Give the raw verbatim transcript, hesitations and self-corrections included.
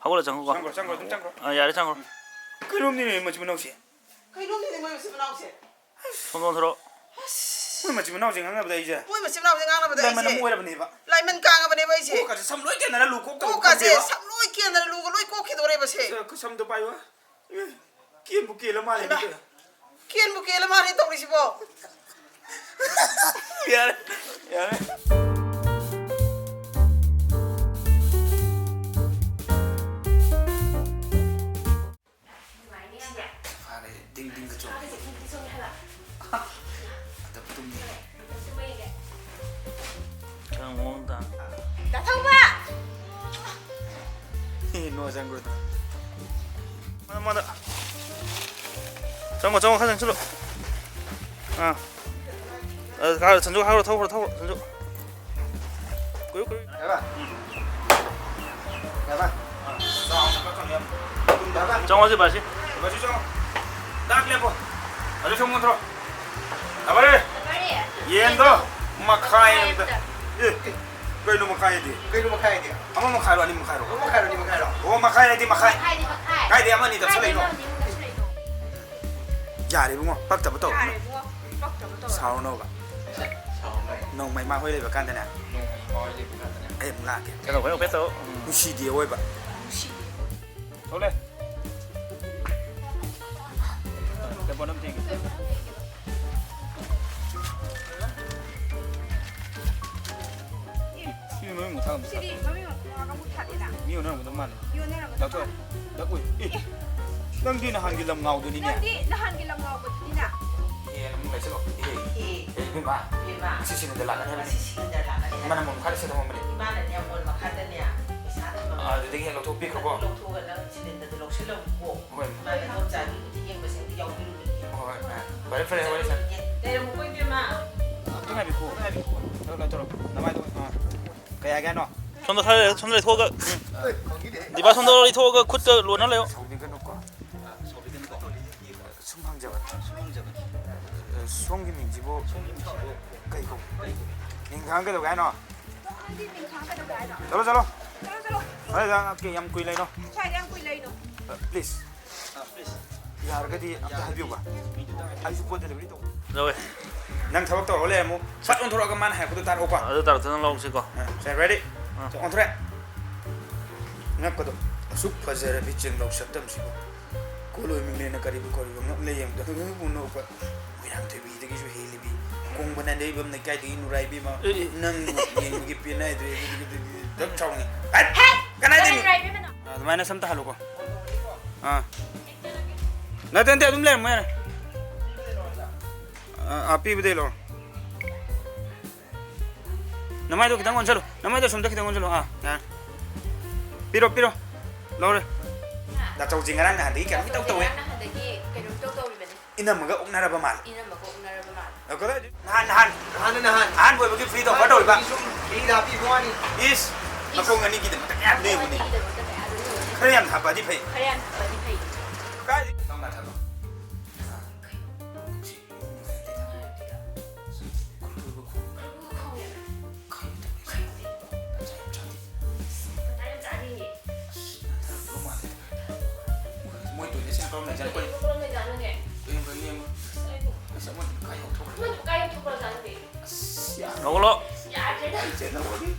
ꯍꯧꯒꯠꯂ ꯆꯪꯉꯨꯀꯣ꯫ ꯆꯪꯈ꯭ꯔꯣ, ꯆꯪꯈ꯭ꯔꯣ, ꯑꯗꯨꯝ ꯆꯪꯈ꯭ꯔꯣ꯫ ꯑꯥ, ꯌꯥꯔꯦ, ꯆꯪꯈ꯭ꯔꯣ꯫ ꯀꯩꯅꯣꯝꯅꯤꯅꯦ ꯃꯆꯤꯟ ꯃꯅꯥꯎꯁꯦ꯫ ꯀꯩꯅꯣꯝꯅꯤꯅꯦ ꯃꯣꯏ ꯃꯆꯤꯟ ꯃꯅꯥꯎꯁꯦ꯫ ꯁꯣꯝꯗ ꯑꯣꯟꯊꯣꯔꯛꯑꯣ꯫ ꯑꯁ꯫ ꯃꯣꯏ ꯃꯆꯤꯟ ꯃꯅꯥꯎꯁꯦ ꯉꯥꯡꯅꯕꯗ ꯑꯩꯁꯦ꯫ ꯃꯣꯏ ꯃꯆꯤꯟ ꯃꯅꯥꯎꯁꯦ ꯉꯥꯡꯅꯕꯗ ꯂꯥꯏꯃꯟ ꯑꯩꯁꯦ ꯑꯃ ꯑꯣꯏꯔꯕꯅꯦꯕ꯫ ꯂꯥꯏꯃꯟ ꯀꯥꯡꯉꯕꯅꯦꯕ ꯑꯩꯁꯦ꯫ ꯀꯣꯛꯀꯁꯦ ꯁꯝ ꯂꯣꯏ ꯀꯦꯟꯅꯔ ꯂꯨ ꯀꯣꯛꯇꯕ ꯀꯣꯛꯀꯁꯦ ꯈꯪꯗꯦꯕ꯫ ꯁꯝ ꯂꯣꯏ ꯀꯦꯟꯗꯅ ꯂꯨꯒ ꯂꯣꯏ ꯀꯣꯛꯈꯤꯗꯣꯔꯦꯕꯁꯦ꯫ ꯁꯦ, ꯁꯝꯗꯣ ꯄꯥꯏꯌꯨ꯫ ꯀꯦꯟꯕꯨ ꯀꯦꯜꯂ ꯃꯥꯜꯂꯦ ꯍꯩꯃꯥ꯫ ꯃꯤꯗꯣ꯫ ꯀꯦꯟꯕꯨ ꯀꯦꯜꯂ ꯃꯥꯜꯂꯦ ꯇꯧꯔꯤꯁꯤꯕꯣ꯫ ꯌꯥꯔꯦ, ꯌꯥꯔꯦ꯫ ꯐꯔꯦ, ꯗꯤꯡ ꯗꯤꯡꯒ ꯆꯣꯡꯉꯦ꯫ ꯑꯗ ꯇꯨꯝꯅꯤ꯫ ꯀꯌꯥꯝ ꯃꯑꯣꯡ ꯇꯥ? ꯗꯥ ꯊꯧꯕ! ꯅꯣ ꯆꯪꯈ꯭ꯔꯣ꯫ ꯃꯥꯗ, ꯃꯥꯗ꯫ ꯆꯪꯉꯣ, ꯆꯪꯉꯣ, ꯈꯔ ꯆꯪꯁꯤꯜꯂꯣ꯫ ꯑꯥ꯫ ꯑ, ꯀꯥꯔꯣ, ꯁꯟꯖꯨ, ꯀꯥꯔꯣ, ꯊꯧꯈ꯭ꯔꯣ, ꯊꯧꯈ꯭ꯔꯣ, ꯁꯟꯖꯨ꯫ ꯀꯨꯏꯌꯨ, ꯀꯨꯏꯌꯨ꯫ ꯌꯥꯕ? ꯌꯥꯕ? ꯆꯥꯎꯅ ꯀꯛꯀꯅꯨ, ꯌꯥꯝ ꯇꯨꯝꯗꯕ꯫ ꯆꯪꯉꯣ, ꯁꯤ ꯕꯥꯁꯤ꯫ ꯕꯥꯁꯤ, ꯆꯪꯉꯣ꯫ ꯗꯥꯛ ꯂꯦꯞꯄꯣ꯫ ꯑꯗꯨ ꯁꯨꯝ ꯑꯣꯟꯊꯣꯔꯣ꯫ ꯂꯥꯕꯥꯔꯤ꯫ ꯂꯥꯕꯥꯔꯤ꯫ ꯌꯦꯟꯗꯣ ꯃꯈꯥꯏ ꯑꯃꯗ꯫ ꯑꯦ, ꯀꯩꯅꯣ ꯃꯈꯥꯏ ꯍꯥꯏꯗꯤ? ꯀꯩꯅꯣ ꯃꯈꯥꯏ ꯍꯥꯏꯗꯤ? ꯑꯃ ꯃꯈꯥꯏꯔꯣ, ꯑꯅꯤ ꯃꯈꯥꯏꯔꯣ? ꯑꯃ ꯃꯈꯥꯏꯔꯣ, ꯑꯅꯤ ꯃꯈꯥꯏꯔꯣ? ꯑꯣ, ꯃꯈꯥꯏ ꯍꯥꯏꯗꯤ ꯃꯈꯥꯏ꯫ ꯃꯈꯥꯏꯗꯤ ꯃꯈꯥꯏ꯫ ꯀꯥꯏꯗꯩ ꯑꯃ ꯑꯅꯤ ꯀꯥꯏꯗꯩ ꯇꯞꯁꯜꯂꯛꯏꯅꯣ? ꯑꯃ ꯑꯅꯤ ꯑꯃꯨꯛ ꯇꯞꯁꯜꯂꯛꯏꯅꯣ? ꯌꯥꯔꯦ ꯏꯕꯨꯡꯉꯣ, ꯄꯛꯇꯕ ꯇꯧꯔꯛꯀꯅꯨ꯫ ꯌꯥꯔꯦ ꯏꯕꯨꯡꯉꯣ, ꯄꯛꯇꯕ ꯇꯧꯔꯛꯀꯅꯨ꯫ ꯁꯥꯎꯔꯅꯣꯕ꯫ ꯁꯥꯎꯔꯅꯣ꯫ ꯅꯣꯡꯃ ꯏꯃꯥ ꯍꯣꯏ ꯂꯩꯕ ꯀꯥꯟꯗꯅꯦ꯫ ꯅꯣꯡꯃ ꯏꯃꯥ ꯍꯣꯏ ꯂꯩꯕ ꯀꯥꯟꯗꯅꯦ꯫ ꯑꯩ ꯑꯃꯨꯛ ꯂꯥꯛꯀꯦ꯫ ꯀꯩꯅꯣ, ꯀꯩꯅꯣ, ꯀꯩꯅꯣ ꯇꯧ꯫ ꯎꯝ꯫ ꯅꯨꯡꯁꯤꯗꯦ ꯑꯑꯣꯏꯕ꯫ ꯅꯨꯡꯁꯤꯗꯦ꯫ ꯊꯣꯛꯂꯦ꯫ ꯇꯦꯕꯜ ꯑꯃ ꯊꯦꯡꯒꯦ꯫ ꯁꯤꯗꯤ ꯃꯃꯤꯡ ꯃꯊꯥ ꯑꯃ ꯁꯤꯗꯤ ꯊꯥ꯫ ꯃꯃꯤꯡ ꯃꯊꯥ ꯑꯃ ꯊꯥꯗꯦꯅ꯫ ꯃꯤ ꯑꯣꯟꯅꯔꯝꯒꯗꯧ ꯃꯥꯜꯂꯦ꯫ ꯃꯤ ꯑꯣꯟꯅꯔꯝꯒꯗꯧ ꯂꯥꯛꯊꯣꯛ꯫ ꯃꯥꯜꯂꯦ꯫ ꯂꯥꯛꯑꯣꯏ꯫ ꯑꯦ, ꯑꯦ꯫ ꯅꯪꯗꯤ ꯅꯍꯥꯟꯒꯤ ꯂꯝ ꯉꯥꯎꯗꯨꯅꯤꯅꯦ꯫ ꯅꯪꯗꯤ ꯅꯍꯥꯟꯒꯤ ꯂꯝ ꯉꯥꯎꯕꯗꯨꯅꯤꯅ꯫ ꯑꯦ, ꯑꯃꯨꯛ ꯂꯩꯁꯤꯜꯂꯣ꯫ ꯑꯦ꯫ ꯑꯦ꯫ ꯑꯦ, ꯏꯕꯦꯝꯃ꯫ ꯏꯕꯦꯝꯃ꯫ ꯉꯁꯤ ꯁꯤꯂꯤꯟꯗꯔ ꯂꯥꯛꯀꯅꯤ ꯍꯥꯏꯕꯅꯤ꯫ ꯉꯁꯤ ꯁꯤꯂꯤꯟꯗꯔ ꯂꯥꯛꯀꯅꯤ ꯍꯥꯏꯕꯅꯤ꯫ ꯃꯅꯝ ꯃꯈꯥꯗ ꯁꯤꯗ ꯊꯝꯃꯝꯕꯅꯤ꯫ ꯏꯃꯥꯅꯅꯦ, ꯃꯣꯟ ꯃꯈꯥꯗꯅꯦ ꯄꯩꯁꯥ ꯊꯝꯃꯝꯕꯅꯤ꯫ ꯑꯗꯨꯗꯒꯤ ꯍꯦꯛ ꯂꯧꯊꯣꯛꯄꯤꯈ꯭ꯔꯣꯀꯣ꯫ ꯂꯧꯊꯣꯛꯑꯒ ꯅꯪ ꯁꯤꯂꯤꯟꯗꯔꯗꯣ ꯂꯧꯁꯤꯜꯂꯝꯃꯨꯀꯣ꯫ ꯍꯣꯏ꯫ ꯏꯃꯥꯅ ꯅꯣꯏ ꯆꯥꯒꯤ ꯌꯦꯡꯕꯁꯦ ꯑꯝꯇ ꯌꯥꯎꯕꯤꯔꯨꯕꯅꯦ꯫ ꯍꯣꯏ, ꯍꯣꯏ꯫ ꯐꯔꯦ, ꯐꯔꯦ, ꯋꯥꯔꯤ ꯁꯥ-, ꯂꯩꯔꯝꯃꯨꯀꯣ, ꯏꯕꯦꯝꯃ꯫ ꯑꯝꯇ ꯉꯥꯏꯕꯤꯈꯣ, ꯉꯥꯏꯕꯤꯈꯣ꯫ ꯇꯧꯔꯣ, ꯇꯧꯔꯣ, ꯇꯧꯔꯣ꯫ ꯅꯃꯥꯏꯗꯣ, ꯑꯥ꯫ ꯀꯩ ꯍꯥꯏꯒꯦ ꯍꯥꯏꯅꯣ? ꯁꯣꯝꯗ ꯈꯔ ꯂꯩꯔꯣ, ꯁꯣꯝꯗ ꯂꯩꯊꯣꯛꯑꯒ, ꯎꯝ꯫ ꯗꯤꯕꯥ, ꯁꯣꯝꯗ ꯂꯩꯊꯣꯛꯑꯒ ꯈꯨꯠꯀ ꯂꯣꯟꯅ ꯂꯩꯌꯣ꯫ ꯁꯥꯎꯕꯤꯒꯅꯨꯀꯣ꯫ ꯁꯨꯝ ꯍꯪꯖꯕꯅꯤ꯫ ꯁꯨꯝ ꯍꯪꯖꯕꯅꯤ꯫ ꯁꯣꯝꯒꯤ ꯃꯤꯡꯁꯤꯕꯨ? ꯁꯣꯝꯒꯤ ꯃꯤꯡꯁꯤꯕꯨ? ꯀꯩ ꯀꯧꯕ? ꯀꯩ ꯀꯧꯕ? ꯃꯤꯡ ꯈꯪ ꯀꯩꯗꯧꯒꯦ ꯍꯥꯏꯅꯣ? ꯅꯪꯗꯤ ꯃꯤꯡ ꯈꯪ ꯀꯩꯗꯧꯒꯦ ꯍꯥꯏꯅꯣ? ꯆꯠꯂꯣ, ꯆꯠꯂꯣ꯫ ꯆꯠꯂꯣ, ꯆꯠꯂꯣ꯫ ꯑꯩ ꯌꯥꯝ ꯀꯨꯏ ꯂꯩꯅꯣ? ꯁ꯭ꯋꯥꯏꯗ ꯌꯥꯝ ꯀꯨꯏ ꯂꯩꯅꯣ? ꯄ꯭ꯂꯤꯖ꯫ ꯌꯥꯔꯒꯗꯤ ꯑꯝꯇ ꯍꯥꯏꯕꯤꯌꯨꯕ꯫ ꯑꯩꯁꯨ ꯄꯣꯠ ꯗꯦꯂꯤꯚꯔꯤ ꯇꯧ꯫ ꯂꯧꯋꯦ꯫ ꯅꯪ ꯊꯕꯛ ꯇꯧꯔ ꯂꯩ ꯑꯃꯨꯛ ꯐꯠ ꯑꯣꯟꯊꯣꯔꯛꯑꯒ ꯃꯥꯅ ꯍꯥꯏꯔꯛꯄꯗꯣ ꯇꯥꯔꯛꯑꯣꯀꯣ꯫ ꯑꯗꯨ ꯇꯥꯔꯛꯇ ꯅꯪ ꯂꯧꯁꯤꯀꯣ꯫ ꯑ, ꯁꯦ, ꯔꯦꯗꯤ? ꯑꯥ꯫ ꯁꯦ, ꯑꯣꯟꯊꯣꯔꯛꯑꯦ꯫ ꯉꯛꯄꯗꯣ꯫ ꯑꯁꯨꯛ ꯐꯖꯔꯕꯤ ꯆꯦꯡꯂꯧ ꯁꯛꯇꯝꯁꯤꯕꯨ ꯀꯣꯜ ꯑꯣꯏꯃꯤꯅꯦꯅ ꯀꯔꯤꯕꯨ ꯀꯧꯔꯤꯕ ꯉꯛꯂꯦ ꯌꯦꯡꯕꯗ ꯍꯨ ꯍꯨ ꯅꯣꯛꯄ꯫ ꯃꯣꯏꯔꯥꯡꯊꯣꯏꯕꯤꯗꯒꯤꯁꯨ ꯍꯦꯜꯂꯤꯕꯤ꯫ ꯀꯣꯡꯕ ꯅꯥꯏꯗꯩꯕꯝ ꯂꯩꯀꯥꯏꯗꯒꯤ ꯅꯨꯔꯥꯏꯕꯤ ꯑꯃ꯫ ꯑꯦ, ꯑꯦ꯫ ꯅꯪ ꯌꯦꯡꯕꯒꯤ ꯄꯦꯟꯅꯥꯏꯗ꯭ꯔꯦ꯫ ꯑꯗꯨꯗꯤ, ꯑꯗꯨꯗꯤ, ꯗꯛ ꯁꯥꯎꯅꯤꯡꯉꯦ꯫ ꯍꯠ! ꯀꯅꯥꯏꯗꯩꯅꯣ? ꯀꯅꯥꯏ ꯅꯨꯔꯥꯏꯕꯤ ꯑꯃꯅꯣ? ꯑꯗꯨꯃꯥꯏꯅ ꯁꯝꯇ ꯍꯜꯂꯨꯀꯣ꯫ ꯑꯥ꯫ ꯅꯠꯇꯦ, ꯅꯠꯇꯦ, ꯑꯗꯨꯝ ꯂꯩꯔꯝꯃꯣ ꯌꯥꯔꯦ꯫ ꯑꯥ, ꯑꯥ, ꯄꯤꯕꯗꯩ ꯂꯧꯔꯣ꯫ ꯅꯃꯥꯏꯗꯣ ꯈꯤꯇꯪ ꯑꯣꯟꯁꯤꯜꯂꯨ꯫ ꯅꯃꯥꯏꯗꯣ ꯁꯣꯝꯗ ꯈꯤꯇꯪ ꯑꯣꯟꯁꯤꯜꯂꯨ꯫ ꯑꯥ, ꯌꯥꯔꯦ꯫ ꯄꯤꯔꯣ, ꯄꯤꯔꯣ꯫ ꯂꯧꯔꯦ꯫ ꯗꯥꯆꯧꯁꯤ ꯉꯔꯥꯡ ꯅꯍꯥꯟꯗꯒꯤ ꯀꯩꯅꯣꯝ ꯏꯇꯧ ꯇꯧꯋꯦ꯫ ꯉꯔꯥꯡ ꯅꯍꯥꯟꯗꯒꯤ ꯀꯩꯅꯣꯝ ꯏꯇꯧ ꯇꯧꯔꯤꯕꯅꯤ꯫ ꯏꯅꯝꯃꯒ ꯑꯣꯛꯅꯔꯕ ꯃꯥꯜꯂꯦ꯫ ꯏꯅꯝꯃꯒ ꯑꯣꯛꯅꯔꯕ ꯃꯥꯜꯂꯦ꯫ ꯑ, ꯀꯗꯥꯏꯗ? ꯅꯍꯥꯟ, ꯅꯍꯥꯟ꯫ ꯅꯍꯥꯟ, ꯅꯍꯥꯟ꯫ ꯑꯍꯥꯟꯕ ꯑꯣꯏꯕꯒꯤ free offer ꯇꯧꯔꯤꯕ꯫ ꯁꯨꯝ free ꯗ ꯍꯥꯞꯄꯤꯕ ꯋꯥꯅꯤ꯫ ꯏꯁ, ꯃꯈꯣꯡ ꯑꯅꯤꯒꯤꯗꯃꯛꯇ ꯀꯌꯥ ꯂꯦꯝꯕꯅꯤ? ꯑꯅꯤꯒꯤꯗꯃꯛꯇ ꯀꯌꯥ ꯂꯦꯝꯕꯅꯤ? ꯈꯔ ꯌꯥꯝ ꯍꯥꯞꯄꯗꯤ ꯐꯩ꯫ ꯈꯔ ꯌꯥꯝ ꯍꯥꯞꯄꯗꯤ ꯐꯩ꯫ ꯀꯥꯏꯗꯩ? ꯅꯪ ꯅꯊꯟꯗ? ꯃꯣꯏ ꯇꯣꯏꯂꯦꯠꯁꯤꯅ ꯀꯔꯣꯝ ꯂꯩꯖꯥꯠꯅꯣ? ꯑꯩꯈꯣꯏ ꯌꯦꯡꯕ꯭ꯔꯥ, ꯌꯦꯡꯕ꯭ꯔꯥ? ꯑꯁ, ꯑꯃꯗꯨ ꯀꯥꯏ ꯌꯧꯊꯣꯛꯈ꯭ꯔꯦ? ꯑꯁ, ꯌꯥꯔꯦ꯫ ꯂꯧꯂꯣ꯫ ꯑꯩ ꯆꯦꯟꯅꯕꯒꯤ꯫